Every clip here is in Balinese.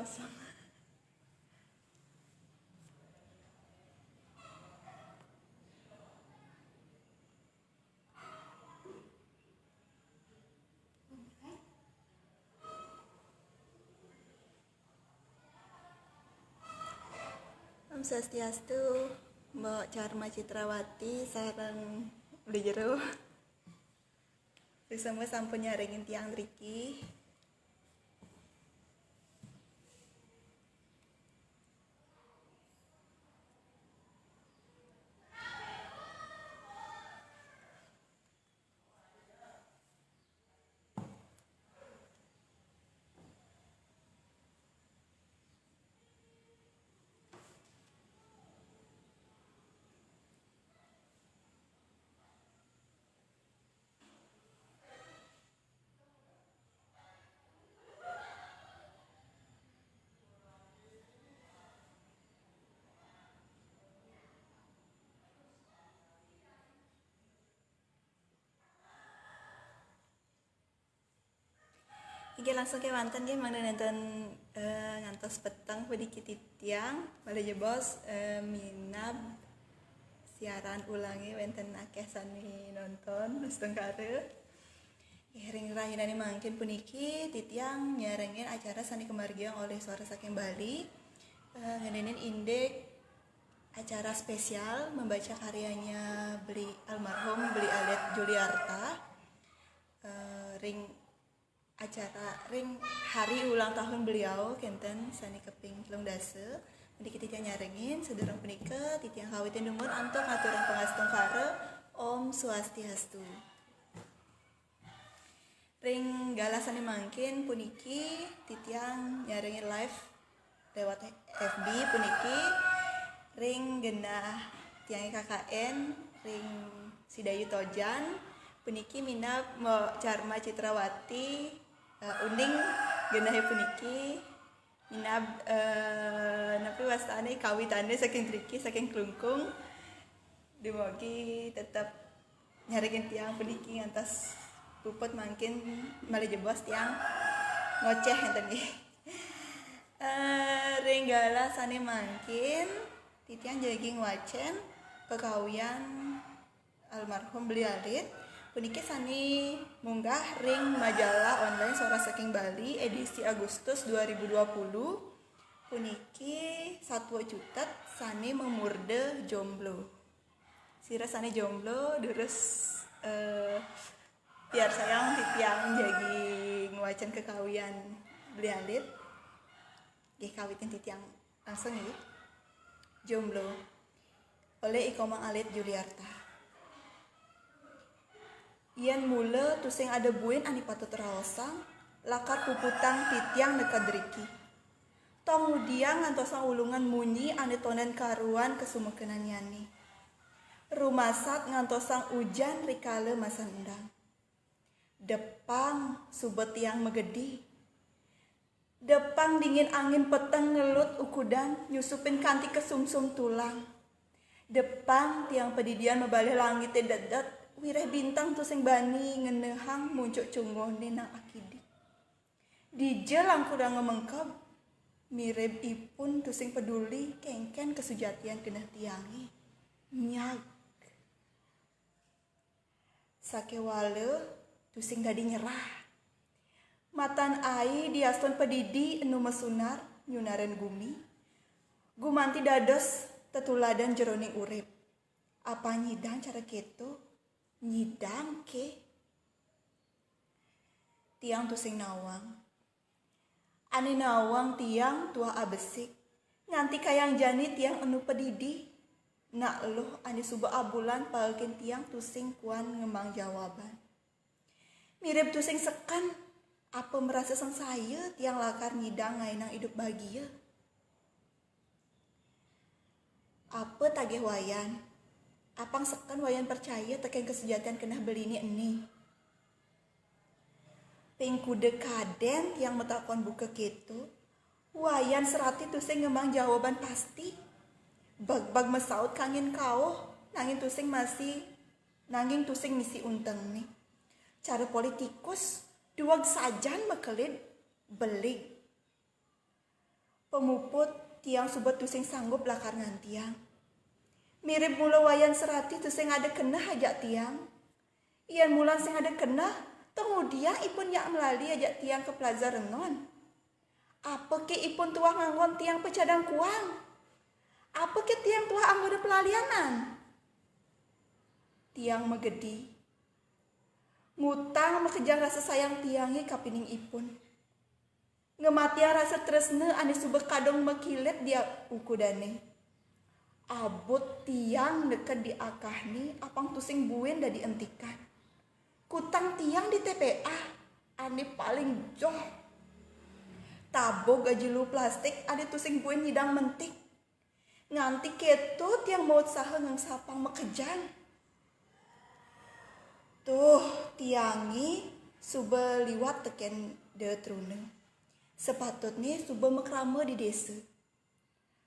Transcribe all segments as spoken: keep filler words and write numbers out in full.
Om Swastiastu, Mbok Charma Citrawati sareng Beli Jero. Ri semua sampun nyarengin tiang driki. Oke, langsung ke manten, nggih, mangda nenten, eh, ngantos peteng puniki titiang, malih jebos, eh, minab siaran ulange wenten akeh sami nonton, astungkara. Nggih, ring rahinaning mangkin puniki titiang nyarengin acara sane kamargiang olih Suara Saking Bali, eh, ngenenin indik acara spesial membaca karyanya Beli, almarhum Beli Alit Juliarta, eh, ring acara ring hari ulang tahun beliau kenten sane kaping telung dasa. Mriki titiang nyarengin, sadurung punika titiang kawitin dumun antuk ngaturang pangastungkara. Om Swastiastu. Ring galah sane mangkin puniki titiang nyarengin live lewat F B puniki ring genah tiange K K N ring Sidayu Tojan puniki minab Mbok Charma Citrawati, eh, uning genahe puniki minab, eh, napi wastane kawitane saking driki, saking Klungkung. Dumugi tetep nyarengin tiang puniki ngantos puput mangkin malih jebos tiang ngoceh enten nggih. Eh, ring galah sane mangkin titiang jagi ngwacen kekawian almarhum Beli Alit puniki sane munggah ring majalah online Suara Saking Bali edisi Agustus dua ribu dua puluh. Puniki satua cutet sane mamurda jomblo. Sira sane jomblo, durus, eh, piarsayang titiang jagi ngwacen kekawian Beli Alit. Nggih, kawitin titiang langsung nggih. Jomblo. Oleh I Komang Alit Juliarta. Yen mula tusing ada buin ane patut raosang, lakar puputang titiang neked driki. Tong ngudiang ngantosang ulungan munyi ane tonden karuan kasumekenanyane. Rumasat ngantosang ujan rikala masan endang. Depang suba tiang magedi. Depang dingin angin peteng ngelut ukudan nyusupin kanti kasumsum tulang. Depang tiang padidian mabalih langite dedet, wireh bintang tusing bani ngenehang muncuk cunguhne nang akidik. Dija langkudanga mengkeb, mirib ipun tusing peduli kenken kasujatian genah tiange. Nyag. Sakewala tusing dadi nyerah. Matan ai diastun padidi enu masunar nyunarin gumi, gumanti dados tetuladan jeroning urip. Apa nyidang cara keto? Nyidang ke? Tiang tusing nawang. Ane nawang tiang tuah abesik, nganti kayang jani tiang enu padidi. Nak eluh ane suba abulan paekin tiang tusing kuan ngembang jawaban. Mirib tusing seken, apa marasa sangsaya tiang lakar nyidang ngaenang idup bagia. Apa tagih Wayan? Apang seken Wayan percaya teken kasujatian keneh beline ene? Ping kuda kaden tiang matakon buka keto, Wayan serati tusing ngembang jawaban pasti. Bagbag masaut kangin kauh, nanging tusing masih, nanging tusing misi untengné. Cara politikus, dueg sajan makelid, belig. Pamuput, tiang suba tusing sanggup lakar ngantiang. Mirib mula Wayan Serati tusing ada keneh ajak tiang. Yan mulan sing ada keneh, tong ngudiang ipun nyak malali ajak tiang ka Plaza Renon. Apa ké ipun tuah nganggon tiang pacadang kuang? Apa ké tiang tuah anggona pelalianan? Tiang magedi. Ngutang makejang rasa sayang tiangé kapining ipun. Ngamatiang rasa tresna ané suba kadung makilit di ukudané. Abut tiang neked di akahné apang tusing buin dadi entikan. Kutang tiang di T P A ané paling joh. Tabug aji luh plastik ané tusing buin nyidang mentik. Nganti kéto tiang mautsaha ngangsapang makejang. Tuh, tiangé suba liwat tekén da truna. Sapatutné suba makrama di désa.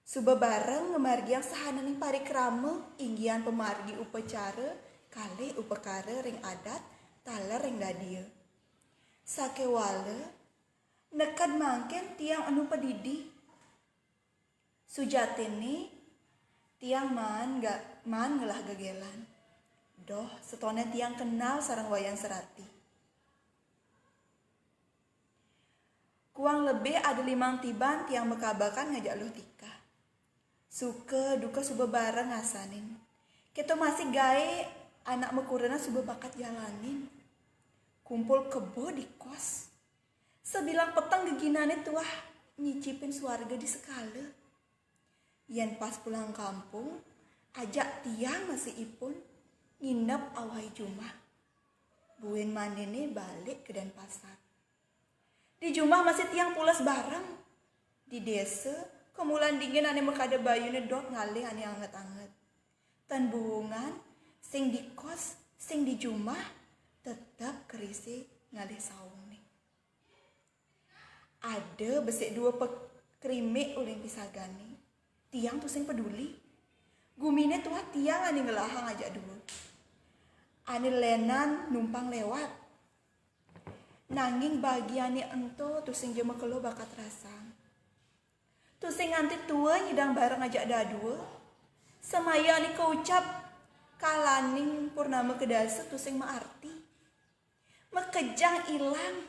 Suba bareng ngamargiang sahananing parikrama, inggihan pamargi upacara, kalih upakara ring adat, taler ring dadia. Sakéwala, neked mangkin tiang enu padidi. Sujatiné, tiang maan ga-, maan ngelah gegélan. Doh, setoné tiang kenal sareng Wayan Serati. Kuang lebih ada limang tiban tiang makabakan ngajak Luh Tika. Suka duka suba bareng ngasanin. Kéto masih gaé anak makurenan suba bakat jalanin. Kumpul kebo di kos. Sabilang peteng geginané tuah nyicipin suarga di sekala. Yén pas pulang kampung, ajak tiang masih ipun nginep awai jumah. Buin maniné balik ka Denpasar. Di jumah masih tiang pules bareng. Di désa, kamulan dingin ané makada bayuné dot ngalih ané anget-anget. Tan buungan, sing di kos, sing di jumah, tetep kerisé ngalih saungné. Ada besik dua pekrimik uling pisagané. Tiang tusing peduli. Guminé tuah tiang ané ngelahang ajak dua. Ané lénan numpang lewat. Nanging bagiané ento tusing ja makelo bakat rasang. Tusing nganti tua nyidang bareng ajak dadua. Semaya ané kaucap kalaning purnama kedasa tusing maarti. Makejang ilang,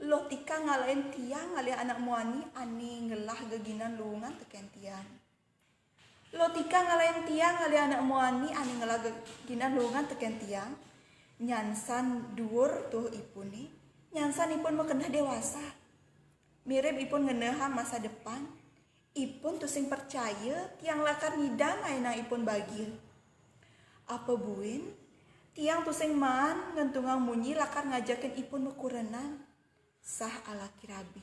Luh Tika ngalahin tiang ngalih anak muani ané ngelah geginan luungan tekén tiang. Luh Tika ngalahin tiang ngalih anak muani ané ngelah geginan luungan tekén tiang. Nyansan duur tuh ipuné, nyansan ipun makeneh déwasa. Mirib ipun ngenehang masa depan, ipun tusing percaya tiang lakar nyidang ngaénang ipun bagia. Apa buin, tiang tusing maan ngentungang munyi lakar ngajakin ipun makurenan, sah alaki rabi.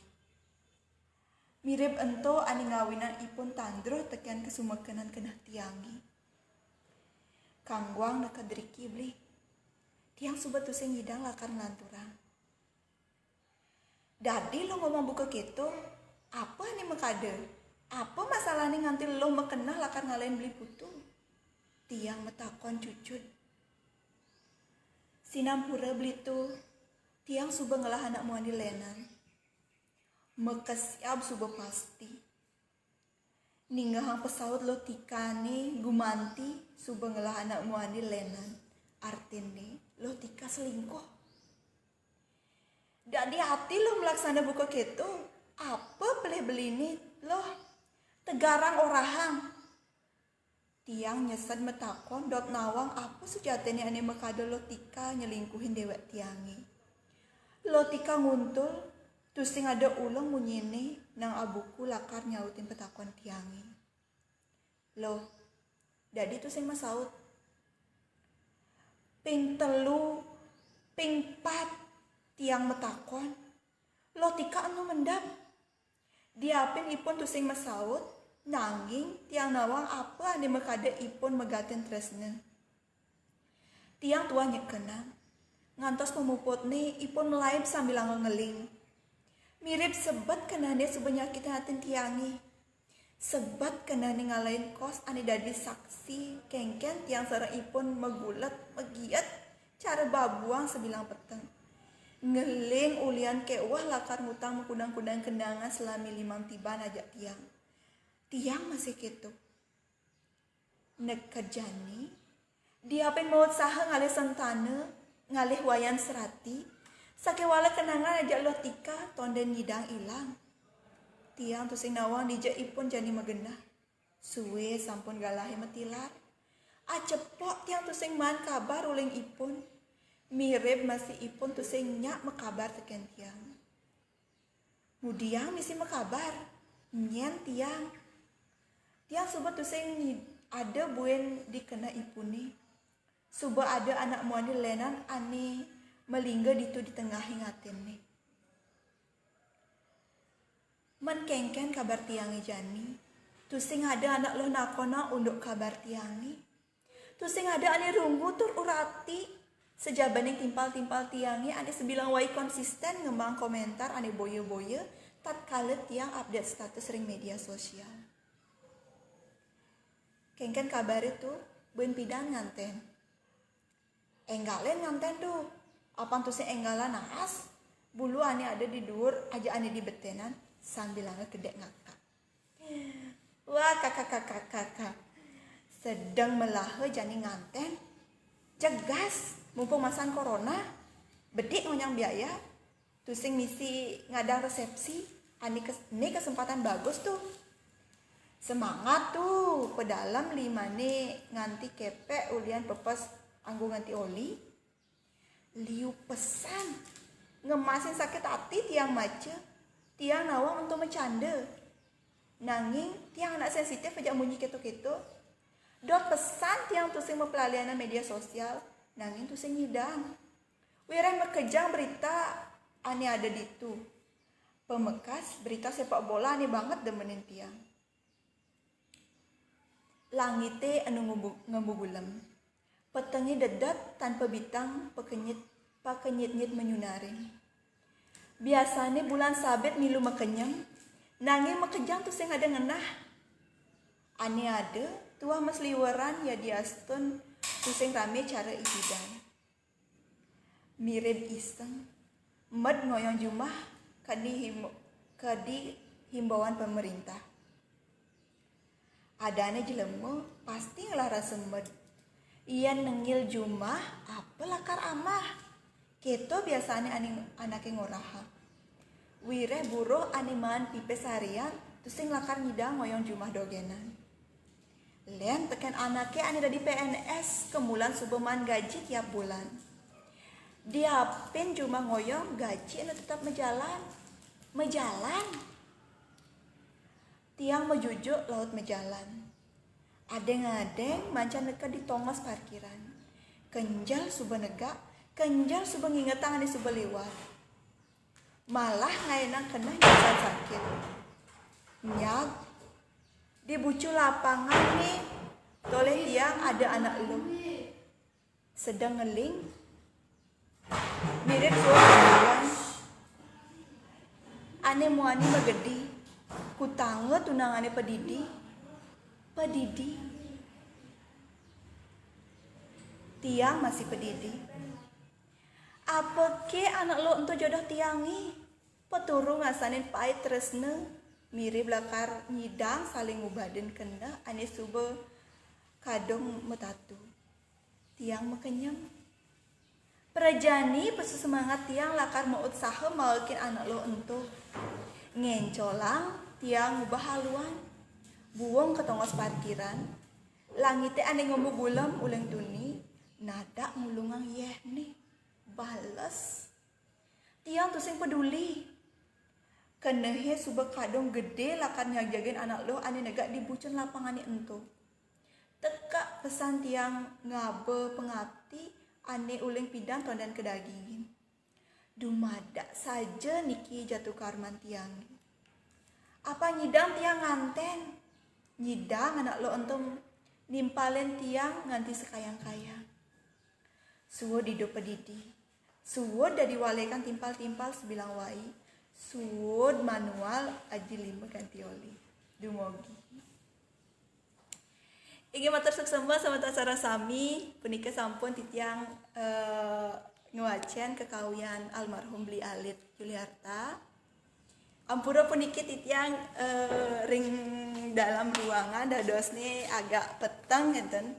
Mirib ento ané ngawinang ipun tandruh tekén kasumekenan keneh tiangé. Kangguang neked driki beli. Tiang suba tusing nyidang lakar nglanturang. Dadi Luh ngomong buka kéto, apa ané makada? Apa masalahné nganti Luh makeneh lakar ngalahin Beli Putu? Tiang matakon cucud. Sinampura Beli Tuh, tiang suba ngelah anak muani lénan. Makesiab suba pasti. Ningehang pasaut Luh Tikané gumanti suba ngelah anak muani lénan. Artiné, Luh Tika selingkuh. Dadi ati Luh malaksana buka kéto, apa pelih beliné, Luh? Tegarang orahang. Tiang nyesed matakon dot nawang apa sujatiné ané makada Luh Tika nyelingkuhin déwék tiangé. Luh Tika nguntul, tusing ada uleng munyiné nang abuku lakar nyautin patakon tiangé. Luh, dadi tusing masaut. Ping telu, ping pat, tiang matakon. Luh Tika enu mendem. Diapin ipun tusing masaut, nanging tiang nawang apa ané makada ipun megatin tresna. Tiang tuah nyekenang. Ngantos pamuputné ipun malaib sambilanga ngeling. Mirib sebet kenehné suba nyakitin atin tiangé. Sebet kenehné ngalahin kos ané dadi saksi kénkén tiang sareng ipun magulet, magiet, cara babuang sabilang peteng. Ngeling ulihan kéweh lakar ngutang makudang-kudang kenangan salami limang tiban ajak tiang. Tiang masih kéto. Neked jani, diapin maut saha ngalih sentana, ngalih Wayan Serati, sakéwala kenangan ajak Luh Tika tondén nyidang ilang. Tiang tusing nawang dija ipun jani magenah. Sué sampun galahé matilar. Acepok tiang tusing maan kabar uling ipun. Mirib masih ipun tusing nyak makabar tekén tiang. Ngudiang misi makabar, nyén tiang. Tiang suba tusing nyi-, ada buin di keneh ipuné. Suba ada anak muani lénan ané malingga ditu di tengahing atinné. Mén kénkén kabar tiangé jani, tusing ada anak luh nakonang unduk kabar tiangé. Tusing ada ané runggu tur urati sajabaning timpal-timpal tiangé ané sabilang wai konsisten ngemaang komentar ané boya-boya tatkala tiang update status ring média sosial. Kénkén kabaré to, buin pidan ngantén. Énggalin ngantén to, apan tusing énggalan naas, bulu ané ada di duur ajak ané di beténan, sambilanga kedék ngakak. Wah, kakak, kakak, kakak. Sedeng melaha jani ngantén. Jegas, mumpung masan corona, bedik ngonyang biaya. Tusing misi ngadang resepsi, ané kes-, né kesempatan bagus to. Semangat to, pedalem limané nganti kepek ulian pepes anggo nganti oli. Liu pesan. Ngemasin sakit ati tiang maca. Tiang nawang ento macanda. Nanging tiang anak sensitif ajak munyi kéto-kéto. Dot pesan tiang tusing mapelalianan média sosial, nanging tusing nyidang. Wiréh makejang berita ané ada ditu. Pamekas berita sepak bola ané banget demenin tiang. Langité enu ngembu-, ngembu gulem. Petengé dedet tanpa bitang pakenyit-, pakenyit-nyit manyunaring. Biasané bulan sabit milu makenyem, nanging makejang tusing ada ngenah. Ané ada, tuah masliweran yadiastun tusing ramé cara ipidan. Mirib iseng, med ngoyong jumah kadi him-, kadi himbauan pemerintah. Adané jelema pasti ngelah rasa med. Yén nengil jumah, apa lakar amah? Kéto biasané ané-, anaké ngoraha. Wiréh buruh ané maan pipis harian, tusing lakar nyidang ngoyong jumah dogénan. Lén tekén anaké ané dadi P N S, kemulan suba maan gaji tiap bulan. Diapin jumah ngoyong, gaji enu tetep majalan. Majalan. Tiang majujuk laut majalan. Adéng-adéng mancan neked di tongos parkiran. Kenjel suba negak, kenjel suba ngingetang ané suba liwat. Malah ngaénang keneh nyasan sakit. Nyag, di bucu lapangan né, tolih tiang ada anak eluh. Sedeng ngeling, mirib suud kawan. Ané muani magedi, kutangga tunangané padidi, padidi. Tiang masih padidi. Apaké anak luh ento jodoh tiangé? Paturu ngasanin pait tresna, mirib lakar nyidang saling ngubadin keneh ané suba kadung matatu. Tiang makenyem. Prajani pesu semangat tiang lakar mautsaha maekin anak luh ento. Ngéncolang tiang ngubah haluan. Buung ka tongos parkiran. Langité ané ngembu gulem uling tuni, nadak ngulungang yéhné. Bales. Tiang tusing peduli. Kenehé suba kadung gedé lakar nyagjagin anak luh ané negak di bucun lapangané ento. Teka pesan tiang ngaba pangapti ané uling pidan tondén kadagingin. Dumadak saja niki jatu karman tiangé. Apa nyidang tiang ngantén? Nyidang anak luh ento nimpalin tiang nganti sakayang-kayang. Suud idup padidi. Suud dadi walekan timpal-timpal sabilang wai. Suud manual aji lima ganti oli. Dumogi. Inggih matur suksma semeton sareng sami, punika sampun titiang, eh, ngwacén kekawian almarhum Beli Alit Juliarta. Ampura puniki titiang eh, ring dalam ruangan dadosne agak peteng ngenten.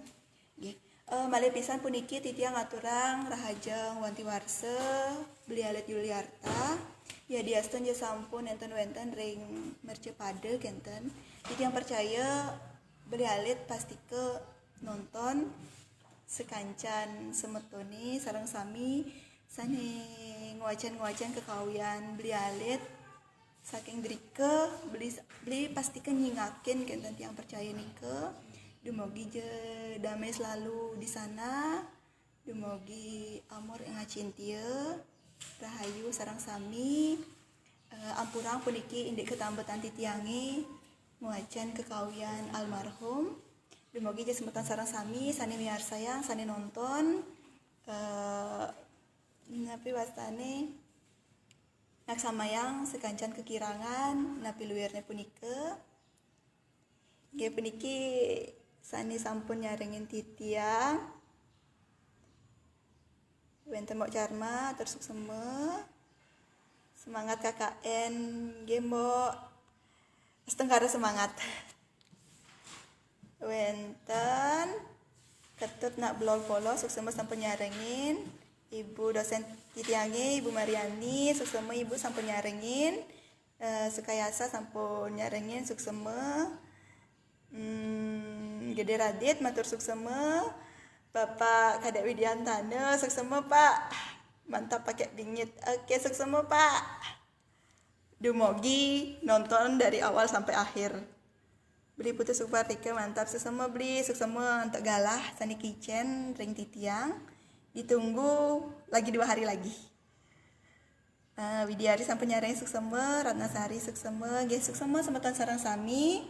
Nggih. Eh, malih pisan puniki titiang aturang rahajeng wanti warsa Beli Alit Yuliarta. Yadiastun ja sampun enten wenten ring mercapada kenten. Titiang percaya Beli Alit pastika nonton sakancan semetone sareng sami sane ngwacan-ngwacan kekawian Beli Alit saking drika. Beli, Beli pastika nyingakin kenten tiang percaya nika. Dumogi ja damai selalu di sana. Dumogi amur ing acintia, rahayu sareng sami. Eh, ampurang puniki indik ketambetan titiange ngwacan kekawian almarhum. Dumogi ja semeton sareng sami sane miarsayang, sane nonton, eh, napi wastane, naksamayang sakancan kekirangan napi luirne punika. Nggih, puniki sane sampun nyarengin titiang. Wenten Mbok Charma, atur suksema. Semangat K K N, nggih Mbok. Astungkara semangat. Wenten Ketut Nak Belol Polo, suksema sampun nyarengin. Ibu dosen titiange, Ibu Mariani, suksema Ibu sampun nyarengin. Eh, Sukayasa sampun nyarengin, suksema. Hmm, Gede Radit matur suksema. Bapak Kadek Widiantana, suksema Pak. Mantap pakai bingit. Oke, suksema Pak. Dumogi nonton dari awal sampai akhir. Beli Putu Supartika, mantap, suksema Beli, suksema antuk galah sane kicen ring titiang. Ditunggu lagi dua hari lagi. Eh, Widiari sampun nyarengin, suksema, Ratnasari suksema, nggih suksema semeton sareng sami.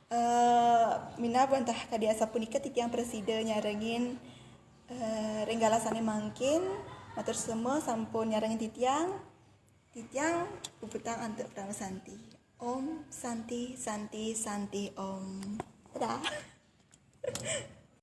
Eh, minab wantah kadi asapunika titiang prasida nyarengin eh, ring galah sane mangkin. Matur suksema sampun nyarengin titiang. Titiang puputang antuk Parama Santi. Om Santi, Santi, Santi, Om. Dadah.